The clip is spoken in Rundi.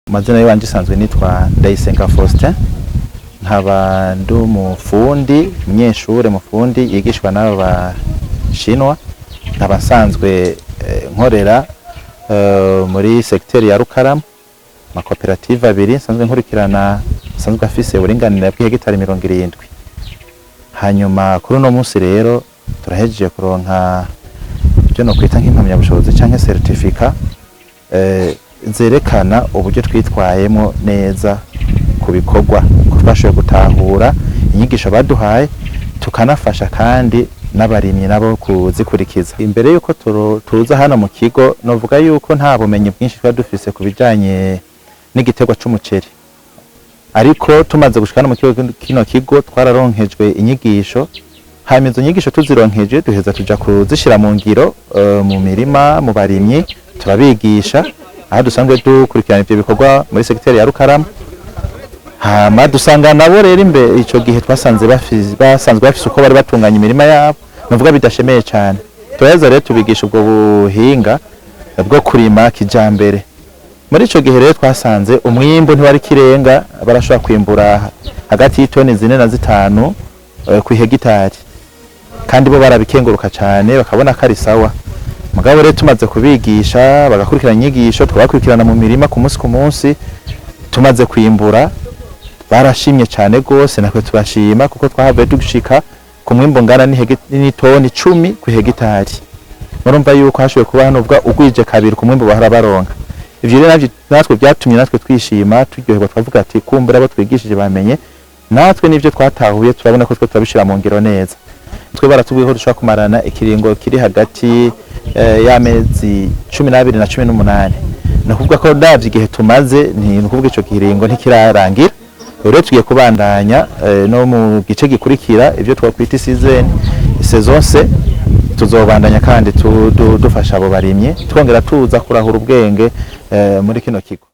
Amazina yiwanje isanzwe nitwa Ndayisenga Faustin, nkaba ndi umufundi, umunyeshure mufundi yigishwa n'aba bashinwa, nkaba nsanzwe nkorera muri secteur ya Rukaramu, amakoperative abiri nsanzwe nkurikirana nsanzwe afise uburinganire bw'ihegitari 70. Hanyuma kuri uno munsi rero turahejeje kuronka ibyo nokwita nk'impamyabushobozi canke certificat zerekana uburyo twitwayemo neza ku bikorwa, ko twashoboye gutahura inyigisho baduhaye, tukanafasha kandi n'abarimyi nabo kuzikurikiza. Imbere yuko tuza hano mu kigo, novuga yuko nta bumenyi bwinshi twari dufise ku bijanye n'igiterwa c'umuceri, ariko tumaze gushika hano mu kigo, kino kigo twararonkejwe inyigisho. Hanyuma izo nyigisho tuzironkeje, duheza tuja kuzishira mu ngiro mu mirima, mu barimyi, turabigisha aho dusanzwe dukurikirana ivyo bikorwa muri secteur ya Rukaramu. Hama dusanga nabo rero imbe ico gihe twasanze basanzwe bafise uko bari batunganya imirima yabo, nuvuga bidashemeye cane. Turaheza rero tubigisha ubwo buhinga bwo kurima kijambere. Muri ico gihe rero twasanze umwimbu ntiwari kirenga, barashobora kwimbura hagati y'itoni 4 na 5 ku hegitari, kandi bo barabikenguruka cane, bakabona ko ari sawa. Mugabo rero tumaze kubigisha, bagakurikirana inyigisho, tukabakurikirana mu mirima ku munsi ku munsi, tumaze kwimbura barashimye cane gose, natwe turashima kuko twahavuye dushika ku mwimbu ngana n'itoni 10 ku hegitari. Murumva yuko hashoboye kuba hanovwa ugwije kabiri ku mwimbu bahora baronka. Ivyo rero navyo natwe byatumye natwe twishima, turyoherwa, twavuga ati kumbura abo twigishije bamenye, natwe n'ivyo twatahuye turabona ko twe turabishira mu ngiro neza. Twe baratubwiye ko dushobora kumarana ikiringo kiri hagati y'amezi 12 na 18. Ni ukuvuga ko ndavye igihe tumaze, ni ukuvuga ico kiringo ntikirarangira. Rero tugiye kubandanya no mu gice gikurikira, ivyo twakwita saison C, tuzobandanya kandi dufasha abo barimyi, twongera tuza kurahura ubwenge muri kino kigo.